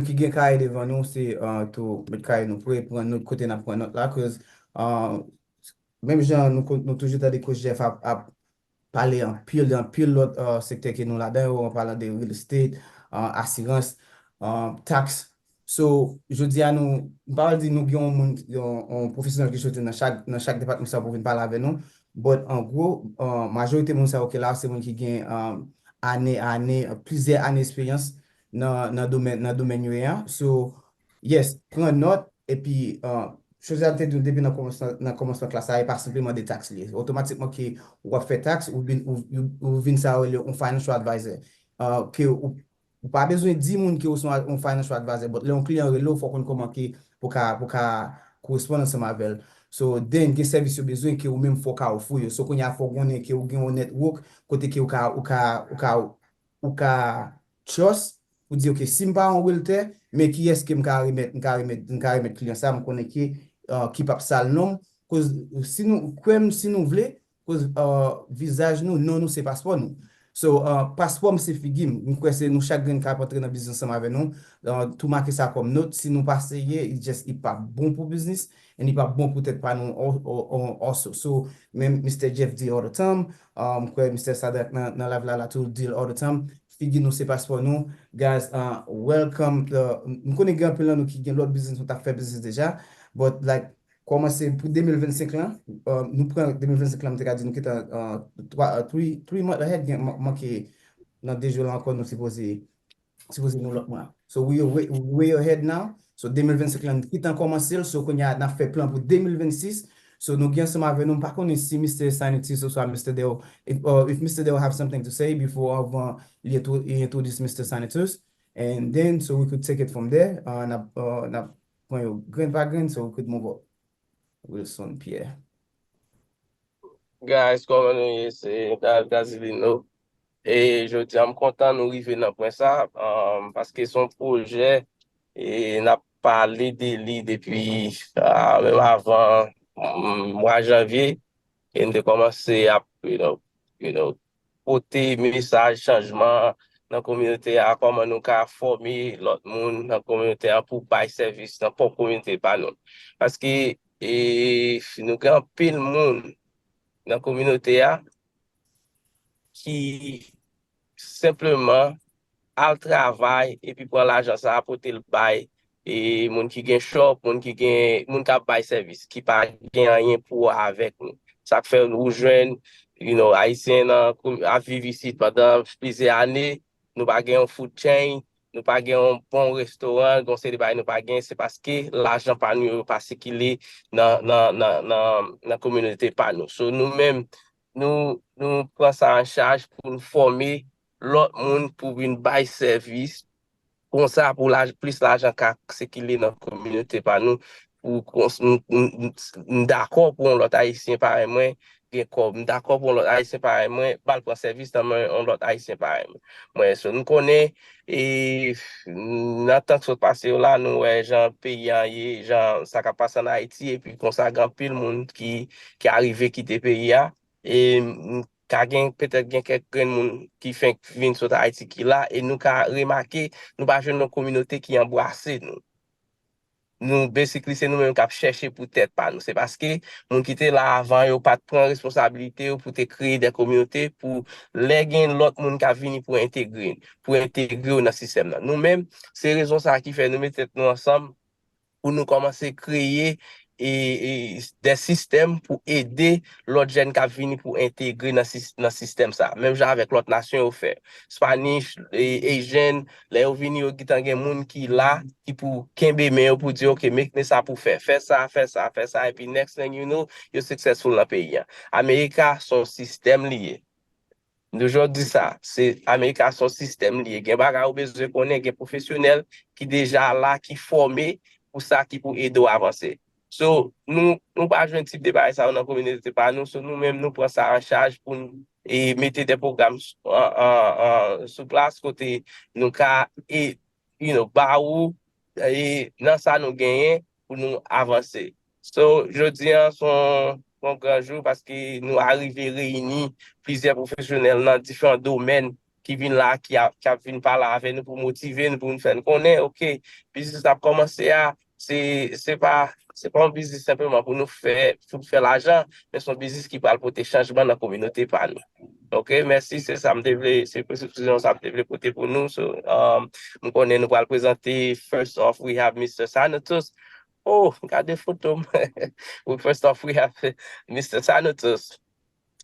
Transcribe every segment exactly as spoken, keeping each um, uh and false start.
ki gen kare devan nou, se uh, tou met kare nou pre, pran nòt kote n ap pran nòt la, cause uh, menm jan nou, nou toujou tande Coach Jeff ap, ap pale anpil de anpil lòt uh, sektè ke nou ladan yo, an palan de real estate, uh, asirans, uh, tax. So, jodi a nou, m pa di nou gen yon moun, yon, yon pwofesyonèl ki soti nan chak, nan chak depatman sa pou vin pale avè nou, but an gwo, uh, majorite moun sa yo ki la, se moun ki gen um, ane, ane, plizyè ane eksperyans nan, nan domèn, nan domèn yo ye a. So, yes, pran nòt, epi uh, José te di depi nan kòmansman, nan kòmansman klas la, e pa senpleman de tax li ye. Otomatikman ke w ap fè tax, ou vin, ou, ou, ou vin sa yo rele yon financial advisor. Uh, ke ou, ou pa bezwen di moun ke ou se yon financial advisor, but lè yon kliyan rele w, fò w konn kòman ke pou ka, pou ka koresponn ansanm avè l. So, then, gen sèvis yo bezwen ke ou menm fò w ka ofri yo. So, kounye a fò w konnen ke ou gen yon network, kote ke ou ka, ou ka, ou ka, ou ka trust, pou di, ok, si m pa yon realtor, men kiyès ke m ka remèt, m ka remèt, m ka remèt kliyan sa, m konnen ke, uh, ki p ap sal non m. Koz, si nou, kwè m, si nou vle, koz uh, vizaj nou, non nou, se paspò nou. So, uh, paspò m se figi m. M kwè se nou chak grenn k ap antre nan biznis ansanm avè nou. Uh, tou make sa kòm nòt. Si nou pa serye, it just, it pa bon pou biznis, and it pa bon pou tèt pa nou al- al- al- also. So, men Mister Jeff di all the time, uh, m kwè Mister Sadak nan, nan live la, la tou di l all the time, figi nou se paspò nou. Guys, uh, welcome. Uh, m konnen gen anpil nan nou ki gen lòt biznis, nou t ap fè biznis deja. But, like, kòmanse pou de mil vennsenk lan, uh, nou pran de mil vennsenk lan, m te ka di nou gentan uh, twa, uh, three, three month ahead, gen man- manke nan de jou la ankò, nou sipoze, sipoze nou lòt mwa. So, we are way, way ahead now. So, de mil vennsenk lan, nou gentan kòmanse l. So, kounye a, n ap fè plan pou de mil vennsis. So, nou gen ansanm avè nou, m pa konnen si Mister Sanitus oswa Mister Deo, if, uh, if Mister Deo have something to say before, avan li intro- li introduce Mister Sanitus. And then, so we could take it from there. Uh, n ap, uh, n ap pran yo grenn pa grenn, so we could move up. Wilson Pierre. Guys, kòman nou ye? Se David Casilino. E jodi a, m kontan nou rive nan pwen sa, um, paske se yon pwojè e n ap pale de li depi uh, menm avan um, mwa janvye. E n te kòmanse ap, you know, you know, pote mesaj chanjman nan kominote a, kòman nou ka fòme lòt moun nan kominote a pou bay sèvis nan pwòp kominote pa nou. Paske e, nou gen anpil moun nan kominote a ki senpleman al travay epi pran lajan sa a pote l bay e moun ki gen shop, moun ki gen, moun k ap bay sèvis, ki pa gen anyen pou wè avèk nou. Sa k fè ou jwenn, you know, Ayisyen nan ap viv isit pandan plizyè ane, nou pa gen yon food chain, nou pa gen yon bon restoran, gon seri de bagay nou pa gen, se paske lajan pa nou yo pa sikile nan, nan, nan, nan, nan kominote pa nou. So nou menm, nou, nou pran sa an chaj pou nou fòme lòt moun pou vin bay sèvis. Konsa, pou laj, plis lajan ka sikile nan kominote pa nou. Pou kons- m- m- m- m dakò pou yon lòt Ayisyen parèy mwen gen kòb. M dakò pou yon lòt Ayisyen parèy mwen ba l pran sèvis nan men yon lòt Ayisyen parèy mwen. Mwen, so, nou konnen e nan tan k sot pase yo la, nou wè jan peyi a ye, jan sa k ap pase ann Ayiti, epi konsa gen anpil moun ki, ki arive kite peyi a. E m- ka gen, petèt gen kèk grenn moun ki fenk vin sot Ayiti ki la, e nou ka remake, nou pa jwenn yon kominote ki anbrase nou. Nou, basically, se nou menm k ap chèche pou tèt pa nou. Se paske moun ki te la avan yo pa t pran responsabilite yo pou te kreye de kominote pou lè gen lòt moun k ap vini pou entegre, pou entegre yo nan sistèm nan. Nou menm, se rezon sa a ki fè nou met tèt nou ansanm pou nou kòmanse kreye e, e, de sistèm pou ede lòt jèn k ap vini pou entegre nan, sis- nan sistèm sa. Menm jan avèk lòt nasyon yo fè. Spanish, e, Asian, lè yo vini, yo gentan gen moun ki la, ki pou kenbe men yo pou di, ok, men sa pou fè, fè sa, fè sa, fè sa, epi next thing you know, yo successful nan peyi a. Amerika, se yon sistèm li ye. Nou jodi sa, se Amerika se yon sistèm li ye. Gen bagay ou bezwen konnen, gen pwofesyonèl ki deja la, ki fòme pou sa, ki pou ede w avanse. So, nou, nou pa jwenn tip de bagay sa yo nan kominote pa nou. So, nou menm, nou pran sa an chaj pou n e, mete de pwogram s- an, an, an, sou plas kote nou ka e, you know, ba ou e, nan sa nou genyen pou nou avanse. So, jodi an, se yon, se yon gran jou paske nou arive reyini plizyè pwofesyonèl nan diferan domèn ki vin la, ki ap, ki ap vin pale avè nou pou motive nou, pou nou fè n konnen, oke, biznis n ap kòmanse a, se, se pa, se pa yon biznis senpleman pou nou fè, pou fè lajan, men se yon biznis ki pral pote chanjman nan kominote pa nou. Oke, mèsi, se sa m te vle, se presizyon sa m te vle pote pou nou. So, um, m konnen nou pral prezante, first off, we have Mister Sanatus. Oh, gade foto m. We, first off, we have Mister Sanatus,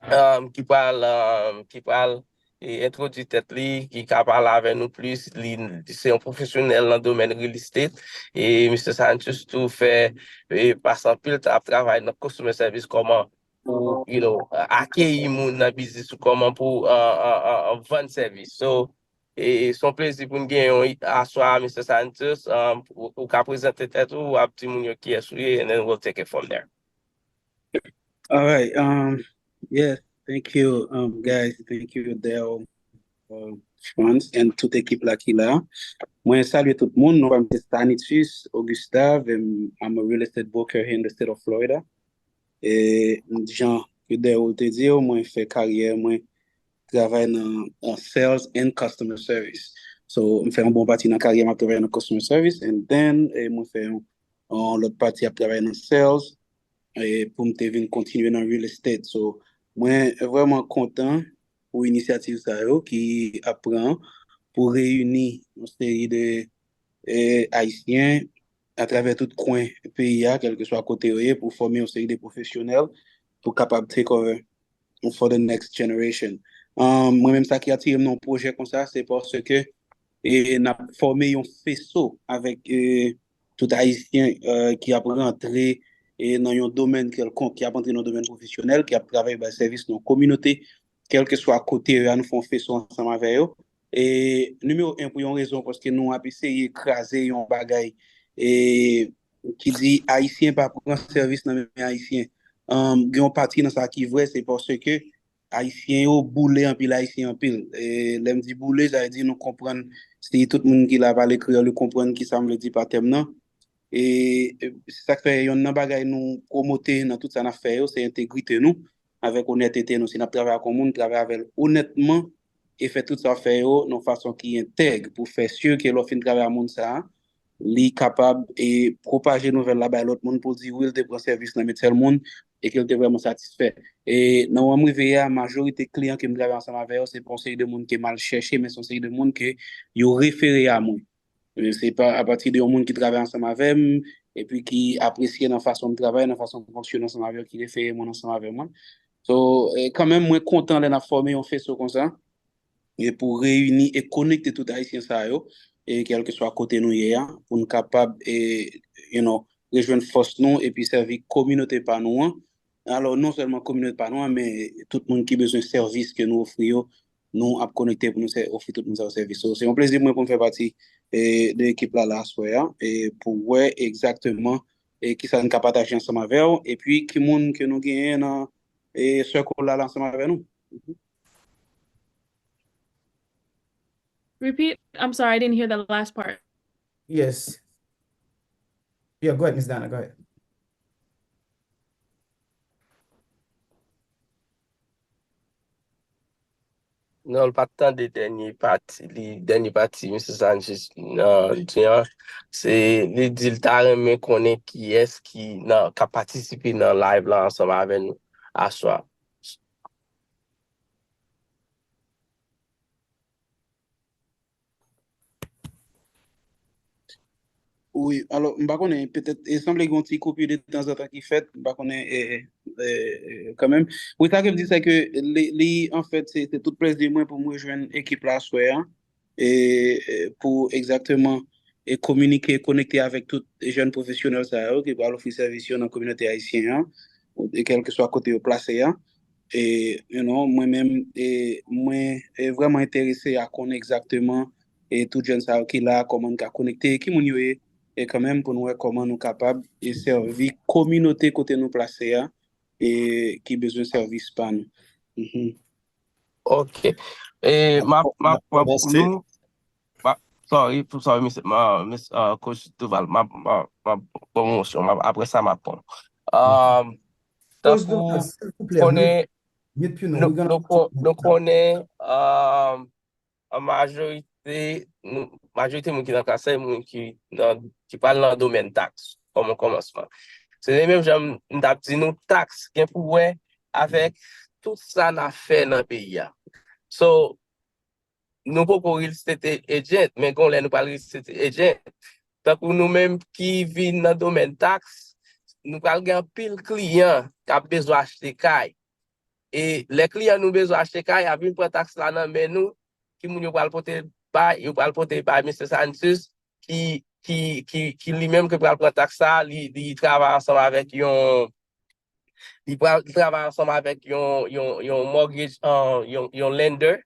um, ki pral, um, ki pral, e, entwodui tèt li, ki ka pale avè nou plis. Li, li se yon pwofesyonèl nan domèn real estate. E Mister Sanatus tou fè, e, pase anpil tan ap travay nan customer service, kòman pou, you know, akeyi moun nan biznis ou, kòman pou, uh, uh, uh, uh, vann sèvis. So, e, se yon plezi pou n gen yon aswè a, Mister Sanatus. Um, ou, ou ka prezante tèt ou, w ap di moun yo kiyès ou ye, and then we'll take it from there. All right. Um, yeah, thank you, um, guys. Thank you, Dale, uh, Franz, and tout ekip la ki la. Mwen salye tout moun. Non pa m se Sanitus Augustave, and I'm a real estate broker here in the state of Florida. E jan ke Dale te di yo, mwen fè karyè mwen travay nan, nan sales and customer service. So, m fè yon bon pati nan karyè m ap travay nan customer service, and then, e mwen fè yon, yon lòt pati ap travay nan sales, e pou m te vin kontinye nan real estate. So, mwen vrèman kontan pou inisyativ sa yo ki ap pran pou reyini yon seri de, e, Ayisyen atravè tout kwen peyi a, kèlkeswa kote yo ye, pou fòme yon seri de pwofesyonèl pou kapab take over for the next generation. Um, mwen menm, sa ki atire m nan yon pwojè konsa, se paske, e, n ap fòme yon feso avèk, e, tout Ayisyen, e, ki ap rantre, e, nan yon domèn kèlkonk, ki ap antre nan domèn pwofesyonèl, ki ap travay bay sèvis nan yon kominote, kèlkeswa kote yo ye a, nou fè yon feso ansanm avè yo. E nimewo en, pou yon rezon, paske nou ap eseye kraze yon bagay, e, ki di Ayisyen pa pran sèvis nan men Ayisyen. Um, gen yon pati nan sa ki vrè, se paske Ayisyen yo boule anpil, Ayisyen anpil. E lè m di boule, sa vle di nou konprann, si tout moun ki la pale kreyòl, yo konprann ki sa m vle di pa tèm nan. E, e se sa k fè yonn nan bagay nou pwomote nan tout sa n ap fè yo, se entegrite nou, avèk onètete nou. Si n ap travay ak yon moun, travay avè l onètman, e fè tout sa w ap fè yo nan yon fason ki entèg, pou fè si ke lè w fin travay ak moun sa a, li kapab, e, pwopaje nouvèl la bay lòt moun, pou l di wi, l te pran sèvis nan men tèl moun, e ke l te vrèman satisfè. E nan wè m rive a, majorite kliyan ke m travay ansanm avè yo, se pa yon seri de moun ke m al chèche, men se yon seri de moun ke yo refere a mwen. E se pa apati de yon moun ki travay ansanm avè m, epi ki apresye nan fason m travay, nan fason m fonksyone ansanm avè yo, ki refere moun ansanm avè mwen. So, e, kanmenm, mwen kontan lè n ap fòme yon feso konsa, e pou reyini e konekte tout Ayisyen sa yo, e kèlkeswa kote nou ye a, pou n kapab, e, you know, rejwenn fòs nou, epi sèvi kominote pa nou an. Alò, non sèlman kominote pa nou an, men tout moun ki bezwen sèvis ke nou ofri yo, nou ap konekte pou nou sè-, ofri tout moun sa yo sèvis. So, se yon plezi pou mwen pou m fè pati, e, de ekip la, la aswè a, e pou wè egzakteman, e, kisa n ka pataje ansanm avè w, epi ki moun ke nou genyen nan, e, circle la, la ansanm avè nou. Repeat. I'm sorry, I didn't hear the last part. Yes. Yeah, go ahead, Miss Donna, go ahead. Non, l pa t tande dènye pati, li, dènye pati, Mister Sanchez, nan, di an, se, li di l ta renmen konnen kiyès ki nan, k ap patisipe nan live la ansanm avè nou aswè a. Wi, alò, m pa konnen, petèt, e sanble gen yon ti koupi de tanzantan ki fèt, m pa konnen, e, e, e, kanmenm. Wi, sa ke m di, se ke li, li, anfèt, se, se tout plezi mwen pou m rejwenn ekip la aswè a, e, e, pou egzakteman, e kominike, konekte avèk tout jèn pwofesyonèl sa yo ki pral ofri sèvis yo nan kominote ayisyen an, e kèlkeswa kote yo plase a. E, you know, mwen menm, e, mwen, e, vrèman enterese a konnen egzakteman, e, tout jèn sa yo ki la, kòman n ka konekte, e ki moun yo ye, e kanmenm pou n wè kòman nou kapab, e, sèvi kominote kote nou plase a, e, ki bezwen sèvis pa nou. Mhm. Ok. E, m ap, m ap pran pou nou. M ap, sorry, pou, sorry, Miss, ma, Miss, uh, Coach Duval, m ap, m ap, m ap pran pwomosyon, m ap, apre sa, m ap pran. Um, tankou, konnen, nou, nou, nou konnen, um, an majorite, nou, majorite moun ki nan klas la, se moun ki nan, ki pral nan domèn taks, kòm yon kòmansman. Se menm jan m t ap di nou, taks gen pou wè avèk tout sa n ap fè nan peyi a. So, nou poko real estate agent, men gon lè nou pral real estate agent. Tankou nou menm ki vin nan domèn taks, nou pral gen anpil kliyan k ap bezwen achte kay. E lè kliyan nou bezwen achte kay, y ap vin pran taks la nan men nou, ki moun yo pral pote bay, yo pral pote bay Mister Sanctus, ki, ki, ki, ki li menm ki pral pran taks sa, li, li travay ansanm avèk yon, li pral travay ansanm avèk yon, yon, yon mortgage, uh, yon, yon lender,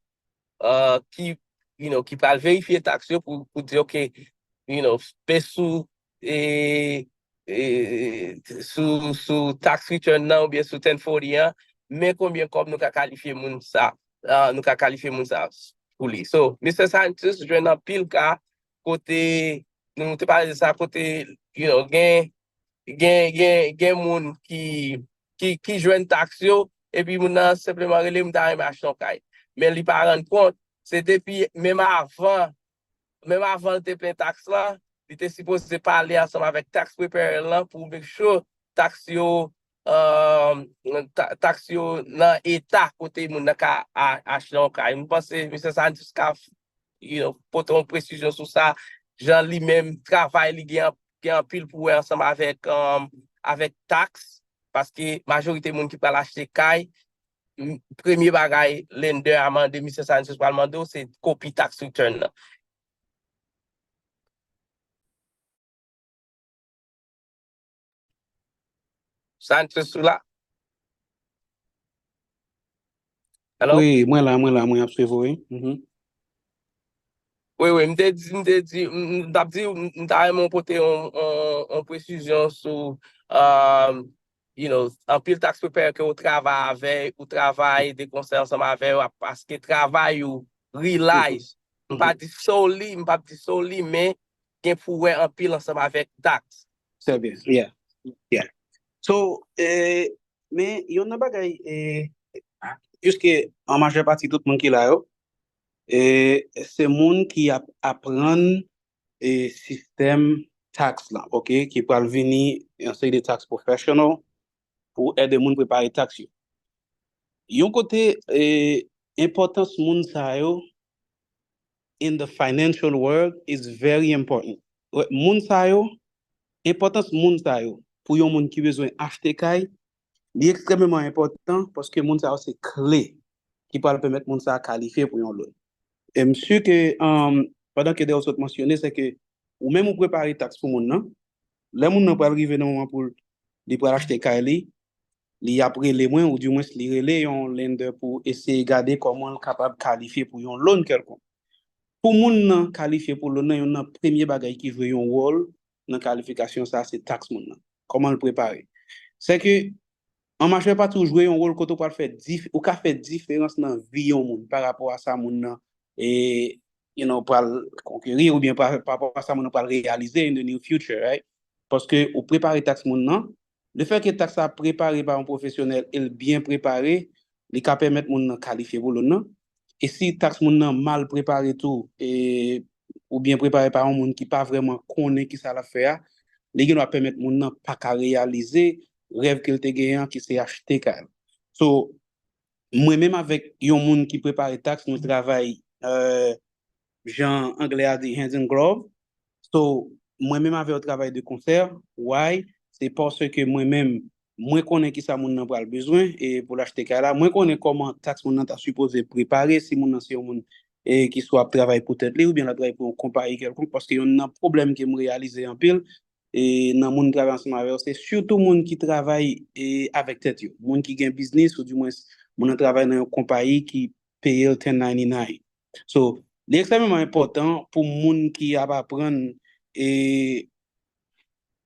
uh, ki, you know, ki pral verifye taks yo pou, pou di, ok, you know, pe sou, e, e, sou, sou tax return nan oubyen sou ten forty an, men konbyen kòb nou ka kalifye moun sa, uh, nou ka kalifye moun sa pou li. So, Mister Sanctus jwenn anpil ka kote, nou te pale de sa, kote, you know, gen, gen, gen, gen moun ki, ki, ki jwenn taks yo, epi moun nan senpleman rele m, "M ta renmen achte yon kay." Men li pa rann kont, se depi menm avan, menm avan l te peye taks la, li te sipoze pale ansanm avèk tax preparer lan pou make sure taks yo, um, ta- taks yo nan eta kote moun nan ka a- achte yon kay. M panse Mister Sanctus ka, you know, pote yon presizyon sou sa, jan li menm travay li gen, gen anpil pou wè ansanm avèk, um, avèk taks, paske majorite moun ki pral achte kay, m- premye bagay lender a mande, Mister Sanctus pral mande w, se kopi tax return nan. Sanctus ou la? Hello? Wi, mwen la, mwen la, mwen ap swiv ou, wi. Mhm. Wi, wi, m te di, m te di, m m t ap di, m m ta renmen w pote yon, yon, yon presizyon sou, um, you know, anpil tax preparer ke ou travay avè, ou travay de konsè ansanm avè yo, paske travay ou realize. M pa di solely, m p ap di solely, men gen pou wè anpil ansanm avèk taks. Trè byen, yeah, yeah. So, eh, men yon nan bagay, eh, piske an majè pati tout moun ki la yo, eh, se moun ki ap aprann, eh, sistèm taks lan, ok, ki pral vini yon seri de tax professional pou ede moun prepare taks yo. Yon kote, eh, enpòtans moun sa yo in the financial world is very important. Wè, moun sa yo, enpòtans moun sa yo pou yon moun ki bezwen achte kay, li ekstrèmeman enpòtan paske moun sa yo se kle ki pral pèmèt moun sa a kalifye pou yon loan. E m si ke, um, pandan ke Deo sot mansyone, se ke ou menm ou prepare taks pou moun nan, lè moun nan pral rive nan moman pou l- li pral achte kay li, li ap rele mwen, ou dimwens li rele yon lender pou eseye gade kòman l kapab kalifye pou yon loan kèlkonk. Pou moun nan kalifye pou loan nan, yon nan premye bagay ki jwe yon wòl nan kalifikasyon sa, se taks moun nan. Kòman l prepare? Se ke an majè pati ou jwe yon wòl kote ou pral fè dif- ou ka fè diferans nan vi yon moun pa rapò a sa moun nan, e, you know, pral konkeri oubyen pa pa rapò a sa moun nan pral reyalize in the near future, right? Paske ou prepare taks moun nan. Lefètke taks la prepare pa yon pwofesyonèl e l byen prepare, li ka pèmèt moun nan kalifye pou loan nan. E si taks moun nan mal prepare tou, e, ou byen prepare pa yon moun ki pa vrèman konnen kisa l ap fè a, li gen dwa pèmèt moun nan pa ka reyalize rèv ke l te genyen an, ki se achte kay la. So, mwen menm avèk yon moun ki prepare taks, nou travay, eh, jan anglè a di, hand in glove. So, mwen menm avè w travay de konsè. Why? Se paske mwen menm, mwen konnen kisa moun nan pral bezwen e pou l achte kay la. Mwen konnen kòman taks moun nan ta sipoze prepare si moun nan se yon moun, e, ki swa ap travay pou tèt li oubyen l ap travay pou yon konpayi kèlkonk, paske youn nan pwoblèm ke m reyalize anpil, e, nan moun travay ansanm avè yo, se sitou moun ki travay, e, avèk tèt yo. Moun ki gen biznis, ou dimwens moun nan travay nan yon konpayi ki peye l ten ninety-nine. So, li ekstrèmeman enpòtan pou moun ki ap aprann, e,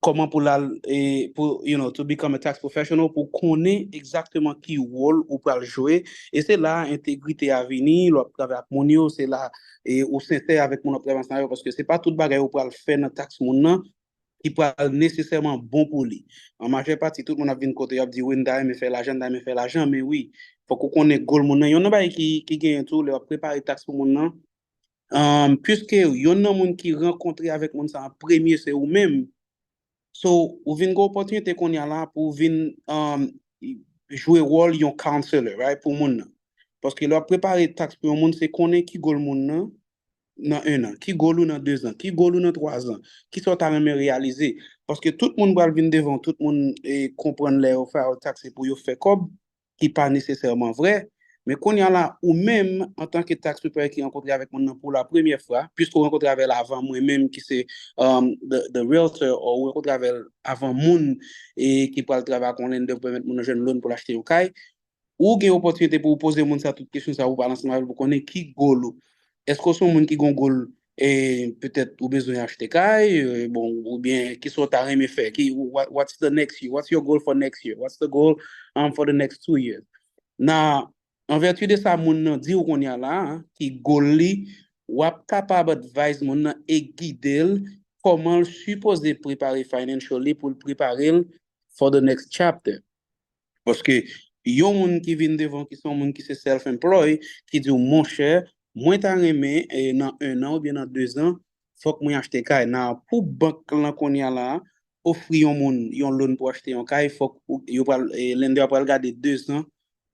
kòman pou l al, e, pou, you know, to become a tax professional, pou konnen egzakteman ki wòl ou pral jwe. E se la a entegrite a vini, lè w ap travay ak moun yo, se la, e, ou sensè avèk moun w ap travay ansanm avè yo, paske se pa tout bagay ou pral fè nan taks moun nan ki pral nesesèman bon pou li. An majè pati, tout moun ap vin kote yo ap di, "Wi, m ta renmen fè lajan, m ta renmen fè lajan," men wi, fòk ou konnen goal moun nan. Youn nan bagay ki, ki genyen tou, lè w ap prepare taks pou moun nan, Um, puiske youn nan moun ki rankontre avèk moun sa an premye se ou menm, so ou vin gen opòtinite kounye a la pou w vin um, jwe wòl yon counselor, right, pou moun nan. Paske lè w ap prepare tax pou yon moun, se konnen ki goal moun nan nan en an, ki goal ou nan de zan, ki goal ou nan twa zan, ki sa w ta renmen reyalize. Paske tout moun pral vin devan w, tout moun e, konprann lè yo file tax se pou yo fè kòb, ki pa nesesèman vrè. Men kounye a la, ou menm, antanke tax preparer ki rankontre avèk moun nan pou la premyè fwa, piske w rankontre avè l avan mwen menm ki se um, the, the realtor, ou rankontre avè l avan moun e, ki pral travay ak yon lender pou pèmèt moun nan jwenn loan pou l achte yon kay, ou gen opòtinite pou w poze moun sa tout kesyon sa, ou pale ansanm avè l pou konnen ki goal ou. Èske w se yon moun ki gen yon goal e petèt ou bezwen achte kay, e, bon, oubyen kisa w ta renmen fè, ki, what, what's the next year, what's your goal for next year, what's the goal um, for the next two years. Now, an vèti de sa moun nan di w kounye a la, ki goal li, w ap kapab advise moun nan e gide l kòman l sipoze prepare financially pou l prepare l for the next chapter. Paske yon moun ki vin devan ki se yon moun ki se self-employ, ki di w, monchè, mwen ta renmen e, nan en an oubyen nan de zan, fòk mwen achte kay. Nan pou bank lan kounye a la, ofri yon moun yon loan pou achte yon kay, fòk yo pral, e, lender pral gade de zan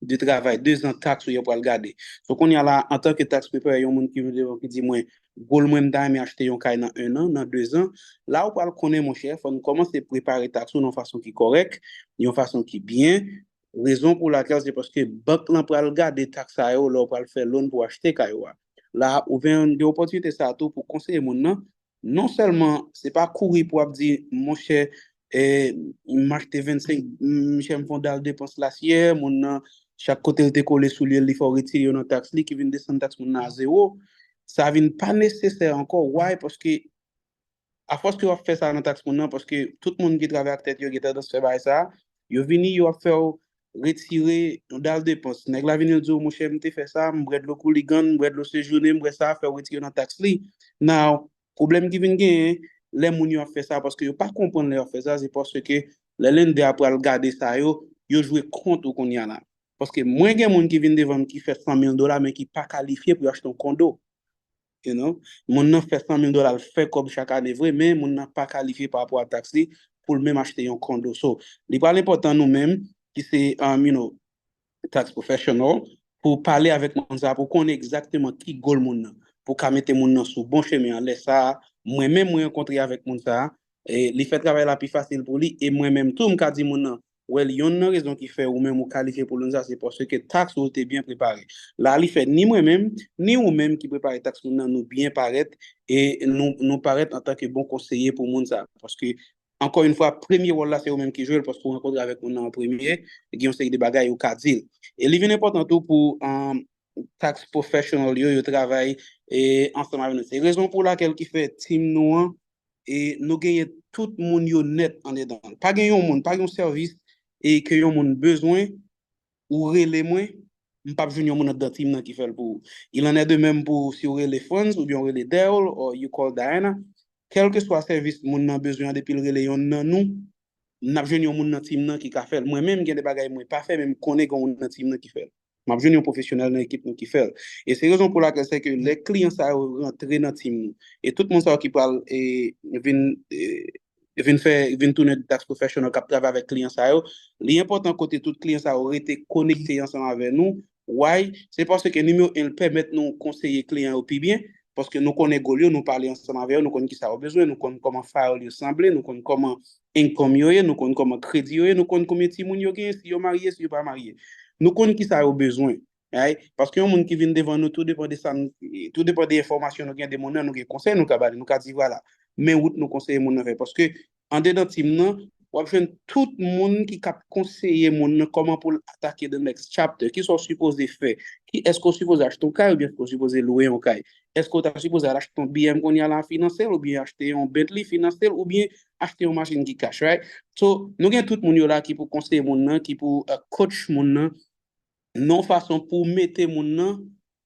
de travay, de zan tax ou yo pral gade. So kounye a la, antanke tax preparer, yon moun ki vin devan ki di mwen, goal mwen m ta renmen achte yon kay nan en an, nan de zan, la ou pral konnen monchè, fò n kòmanse prepare tax ou nan yon fason ki kòrèk, yon fason ki byen. Rezon pou lakèl se paske bank lan pral gade tax sa yo lè w pral fè loan pou achte kay ou a. La, ou gen de opòtinite sa tou pou konseye moun nan, non sèlman se pa kouri pou ap di monchè, e, m achte vennsenk, monchè m fè yon dal depans lasyè, moun nan chak kote l te kole soulye l, li fè w retire yo nan tax li, ki vin desann tax moun nan a zewo. Sa vin pa nesesè ankò. Why? Paske afòs ke w ap fè sa nan tax moun nan, paske tout moun ki travay ak tèt yo gen tandans fè bagay sa, yo vini, yo ap fè w retire yon dal depans. Nèg la vini l di w, monchè, m te fè sa, m bwè dlo Kouligann, m bwè dlo Sejounen, m bwè sa, fè w retire nan tax li. Now, pwoblèm ki vin genyen, lè moun yo ap fè sa, paske yo pa konprann lè yo ap fè sa, se paske lè lender a pral gade sa yo, yo jwe kont ou kounye a la. Paske mwen gen moun ki vin devan m ki fè san mil dola, men ki pa kalifye pou yo achte yon kondo. You know? Moun nan fè san mil dola, l fè kòb chak ane vre, men moun nan pa kalifye pa rapò a tax li pou l menm achte yon kondo. So, li pral enpòtan nou menm, ki se, um, you know, tax professional, pou pale avèk moun sa, pou konnen egzakteman ki goal moun nan, pou ka mete moun nan sou bon chemen an. Lè sa, mwen menm, mwen rankontre avèk moun sa, e li fè travay la pi fasil pou li, e mwen menm tou, m ka di moun nan, well, yonn nan rezon ki fè ou menm ou kalifye pou loan sa, se paske tax ou te byen prepare. La, li fè ni mwen menm, ni ou menm ki prepare tax moun nan, nou byen parèt, e nou, nou parèt antanke bon konseye pou moun sa. Paske, ankò yon fwa, premye wòl la, se ou menm ki jwe l, paske ou rankontre avèk moun nan an premye, e gen yon seri de bagay ou ka di l. E li vin enpòtan tou pou um, tax professional yo, yo travay e, ansanm avèk nou. Se rezon pou lakèl ki fè team nou an, e nou genyen tout moun yo nèt andedan. Pa gen yon moun, pa gen yon sèvis e ke yon moun bezwen, ou rele mwen, m p ap jwenn yon moun anndan team nan ki fè l pou ou. Il en est de même pou si w rele Franz oubyen w rele Daryl or you call Diana, kèlkeswa sèvis moun nan bezwen an, depi l rele yonn nan nou, n ap jwenn yon moun nan team nan ki ka fè l. Mwen menm, gen de bagay mwen pa fè, men m konnen gen yon moun nan team nan ki fè l. M ap jwenn yon pwofesyonèl nan ekip nou ki fè l. E se rezon pou lakèl se ke lè kliyan sa yo rantre nan team nou, e tout moun sa yo ki pral e, vin e, vin fè, vin tounen tax professional k ap travay avèk kliyan sa yo, li enpòtan kote tout kliyan sa yo rete konekte ansanm avè nou. Why? Se paske nimewo en, l pèmèt nou konseye kliyan yo pi byen, paske nou konnen goal yo, nou pale ansanm avè yo, nou konn kisa yo bezwen, nou konn kòman file yo sanble, nou konn kòman income yo ye, nou konn kòman kredi yo ye, nou konn konbyen timoun yo genyen, si yo marye, si yo pa marye. Nou konn kisa yo bezwen. Right? Paske yon moun ki vin devan nou, tou depan de sa, tou depan de enfòmasyon nou gen de moun nan, nou gen konsèy nou ka ba li, nou ka di, vwala, men wout nou konseye moun nan fè. Paske andedan team nan, w ap jwenn tout moun ki k ap konseye moun nan kòman pou l atake the next chapter. Kisa w sipoze fè? Ki, èske w sipoze achte yon kay oubyen èske w sipoze lwe yon kay? Èske w ta sipoze al achte yon B M kounye a la finanse l oubyen achte yon Bentley finanse l oubyen achte yon machin ki cash, right? So, nou gen tout moun yo la ki pou konseye moun nan, ki pou uh, coach moun nan, nan yon fason pou mete moun nan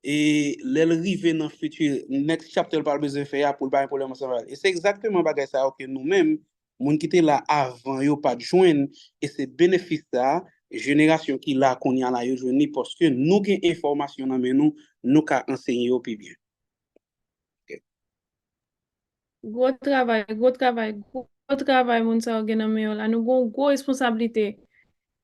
e lè l rive nan future, next chapter l pral bezwen fè a pou l pa gen pwoblèm ansanm avè l. E se egzakteman bagay sa yo ke nou menm, moun ki te la avan yo pa t jwenn, e se benefis sa a, jenerasyon ki la kounye a la yo jwenn li paske nou gen enfòmasyon nan men nou, nou ka anseye yo pi byen. Gwo travay, gwo travay, gwo travay moun sa yo gen nan men yo la. Nou gen yon gwo responsablite.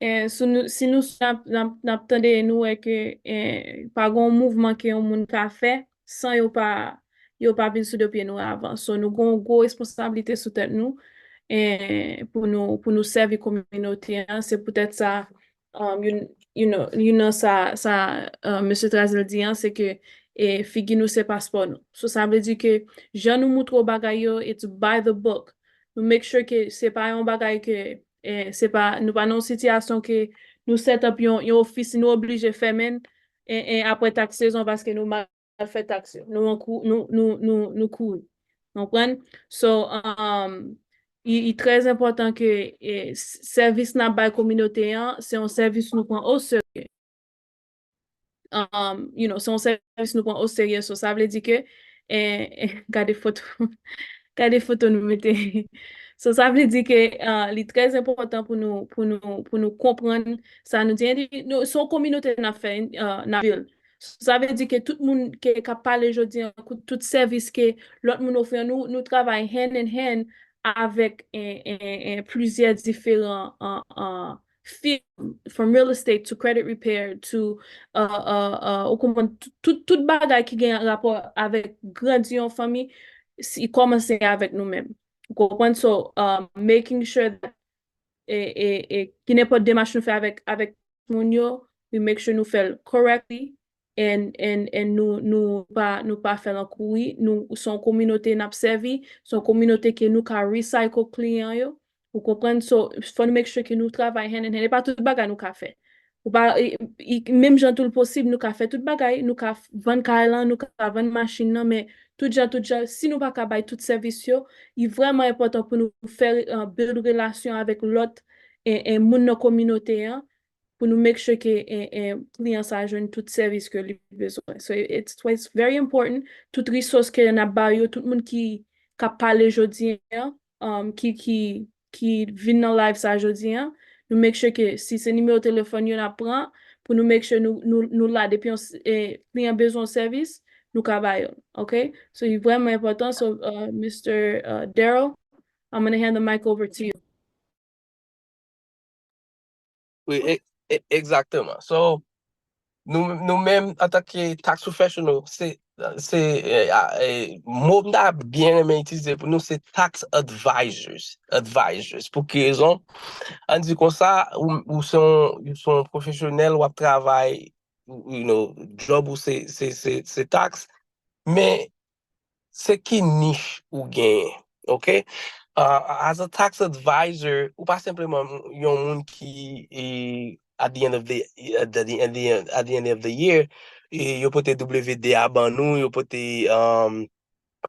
Eh, si nou, si nou, n ap, n ap, n ap tande, nou wè ke, eh, pa gen yon mouvman ke yon moun ka fè san yo pa, yo pa vin sou de pye nou avan. So, nou gen yon gwo responsablite sou tèt nou, eh, pou nou, pou nou sèvi kominote an. Se poutèt sa, um, you, you know, you know, sa, sa, uh, Mesye Trazil di an, se ke, eh, figi nou se paspò nou. So, sa vle di ke jan nou moutre w bagay yo, it's by the book. Nou make sure ke se pa yon bagay ke, eh, se pa, nou pa nan yon sitiyasyon ke nou set up yon, yon ofis, nou oblije fèmen, e, e apre tak sezon paske nou mal fè taks yo. Nou an kou, nou, nou, nou, nou kouri. Konprann? So, um, i, i trè enpòtan ke, eh, s-, sèvis n ap bay kominote an, se yon sèvis nou pran o serye. Um, you know, se yon sèvis nou pran o serye. So, sa vle di ke, eh, eh, gade foto, gade foto nou mete. So, sa vle di ke, uh, li trè enpòtan pou nou, pou nou, pou nou konprann sa nou di. Epi, nou, se yon kominote n ap fè, uh, n ap build. So, sa vle di ke tout moun ke, k ap pale jodi an, kou-, tout sèvis ke lòt moun ofri an, nou, nou travay hand in hand avèk, eh, eh, eh, plizyè diferan, uh, uh, field, from real estate to credit repair to, uh, uh, uh, ou konprann, tout, tout, tout bagay ki gen rapò avèk grandi yon fanmi, si, kòmanse avèk nou menm. Ou konprann? So, uh, making sure that, e, e, e, ki nenpòt demach nou fè avèk, avèk moun yo, we make sure nou fè l correctly, and, and, and nou, nou pa, nou pa fè l an kouri, nou, se yon kominote n ap sèvi, se yon kominote ke nou ka recycle kliyan yo, ou konprann? So, fò nou make sure ke nou travay hand in hand, e pa tout bagay nou ka fè. Ou pa, i, i, menm jan tou l posib, nou ka fè tout bagay, nou ka f-, vann kay lan, nou ka vann machin nan, men tout jan, tout jan, si nou pa ka bay tout sèvis yo, i vrèman enpòtan pou nou fè, uh, build relasyon avèk lòt, e, e, moun nan kominote an, pou nou make sure ke, e, e, kliyan sa jwenn tout sèvis ke li bezwen. So, it's, it's very important, tout resource ke n ap ba yo, tout moun ki, k ap pale jodi an, um, ki, ki, ki vin nan live sa jodi an, nou make sure ke si se nimewo telefòn yo n ap pran, pou nou make sure nou, nou, nou la depi yon s-, e, kliyan bezwen yon sèvis, nou ka ba yo l, ok? So, li vrèman enpòtan. So, uh, Mister, uh, Daryl, I'm gonna hand the mic over to you. Wi, e, e, egzakteman. So, nou, nou menm, antanke tax professional, se, se, e, a, e, mo m ta byen renmen itilize pou nou, se tax advisors. Advisors. Pou ki rezon? Ann di konsa, ou, ou se yon, ou se yon pwofesyonèl, w ap travay, you know, job ou se, se, se, se tax. Men, se ki nich ou genyen, ok? Uh, as a tax advisor, ou pa senpleman yon moun ki, e, at the end of the, at the, at the, at the end of the year, e, yo pote W D a ban nou, yo pote, um,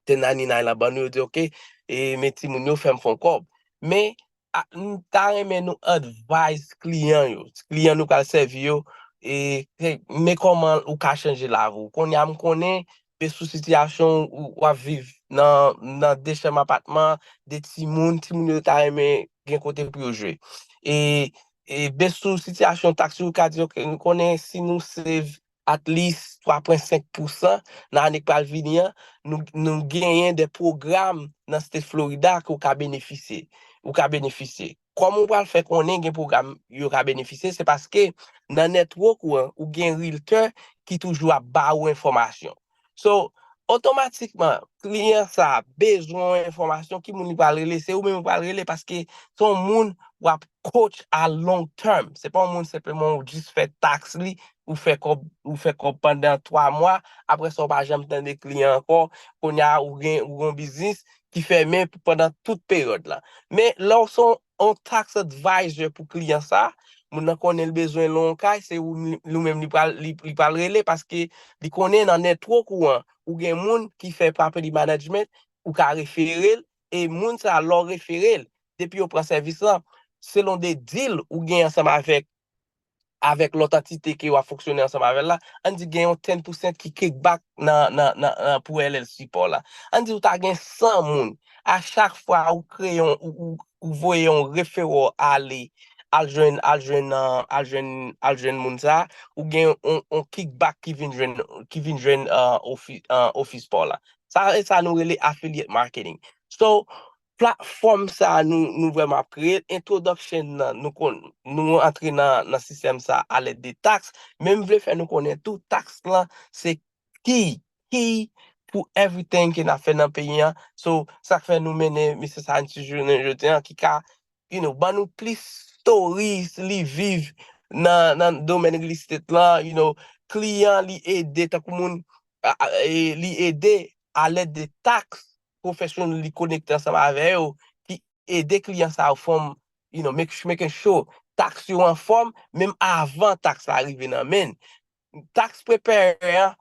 ten ninety-nine la ban nou, yo di, ok, e, men timoun yo fè m fè yon kòb. Men, a, m ta renmen nou advise kliyan yo, kliyan nou pral sèvi yo, e, e, men kòman ou ka chanje lavi w. Kounye a, m konnen, men sou sitiyasyon ou, w ap viv nan, nan de chanm apatman, de timoun, timoun yo ta renmen gen kote pou yo jwe. E, e, men sou sitiyasyon tax yo, ou ka di, ok, nou konnen si nou save at least twa pwen senk pousan nan ane k pral vini an, nou, nou genyen de pwogram nan state Florida ke w ka benefisye. Ou ka benefisye. Kòman w pral fè konnen gen pwogram yo ka benefisye? Se paske nan network ou an, ou gen realtor ki toujou ap ba ou enfòmasyon. So, otomatikman, kliyan sa a bezwen yon enfòmasyon, ki moun li pral rele? Se ou menm ou pral rele, paske se yon moun w ap coach a long term. Se pa yon moun senpleman ou jis fè tax li, ou fè kòb, ou fè kòb pandan twa mwa, apre sa ou pa janm tande kliyan ankò, kounye a ou gen, ou gen yon biznis ki fèmen pou, pandan tout peryòd la. Men lè w se yon, yon tax advisor pou kliyan sa, moun nan konnen l bezwen lwen yon kay, se ou, ou menm li pral, li, li pral rele, paske li konnen nan network ou an, ou gen moun ki fè property management, ou ka refere l, e moun sa, lè w refere l, depi yo pran sèvis lan, selon de deal ou gen ansanm avèk, avèk lòt antite ke w ap fonksyone ansanm avè l la, ann di gen yon ten percent ki kickback nan, nan, nan, nan pou L L C pa w la. Ann di ou ta gen san moun, a chak fwa ou kreye yon, ou, ou, ou voye yon referral ale, al jwenn, al jwenn, uh, al jwenn, al jwenn moun sa, ou gen yon, yon kickback ki vin jwenn, ki vin jwenn, uh, ofi-, uh, ofis pa w la. Sa, e sa nou rele affiliate marketing. So, platfòm sa a nou, nou vrèman ap kreye l, introduction nan, nou konn, nou antre nan, nan sistèm sa a alèd de taks, men m vle fè nou konnen tou, taks lan, se key, key pou everything ke n ap fè nan peyi an. So, sa k fè nou mennen mesye sa a jounen jodi an, ki ka, you know, ban nou plis stories li viv nan, nan domèn real estate lan, you know, kliyan li ede, tankou moun, a, a, e, li ede alèd de taks professional li konekte ansanm avè yo, ki ede kliyan sa yo fòm, you know, make, making sure taks yo an fòm, menm avan taks la rive nan men. Tax preparer an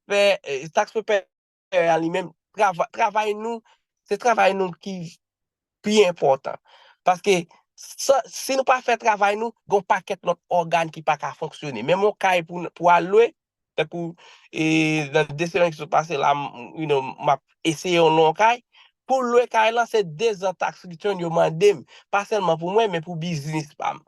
fè, eh, tax preparer an li menm, trava-, travay nou, se travay nou ki pi enpòtan. Paske sa, si nou pa fè travay nou, gen yon pakèt lòt ògàn ki pa ka fonksyone. Menm yon kay pou, pou al lwe, tankou, e, nan de semèn ki sot pase la, m, you know, m ap eseye yon lwe yon kay. Pou lwe kay lan, se de zan tax return yo mande m. Pa sèlman pou mwen, men pou biznis pa m.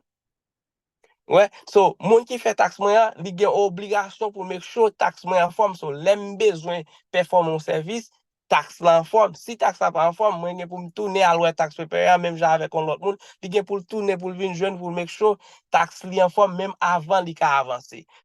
Wè, so, moun ki fè taks mwen an, li gen obligasyon pou l make sure taks mwen an fòm. So, lè m bezwen pèfòme yon sèvis, taks la an fòm. Si taks la pa an fòm, mwen gen pou m tounen al wè tax preparer a, menm jan avèk yon lòt moun, li gen pou l tounen pou l vin jwenn, pou l make sure taks li an fòm, menm avan li ka avanse.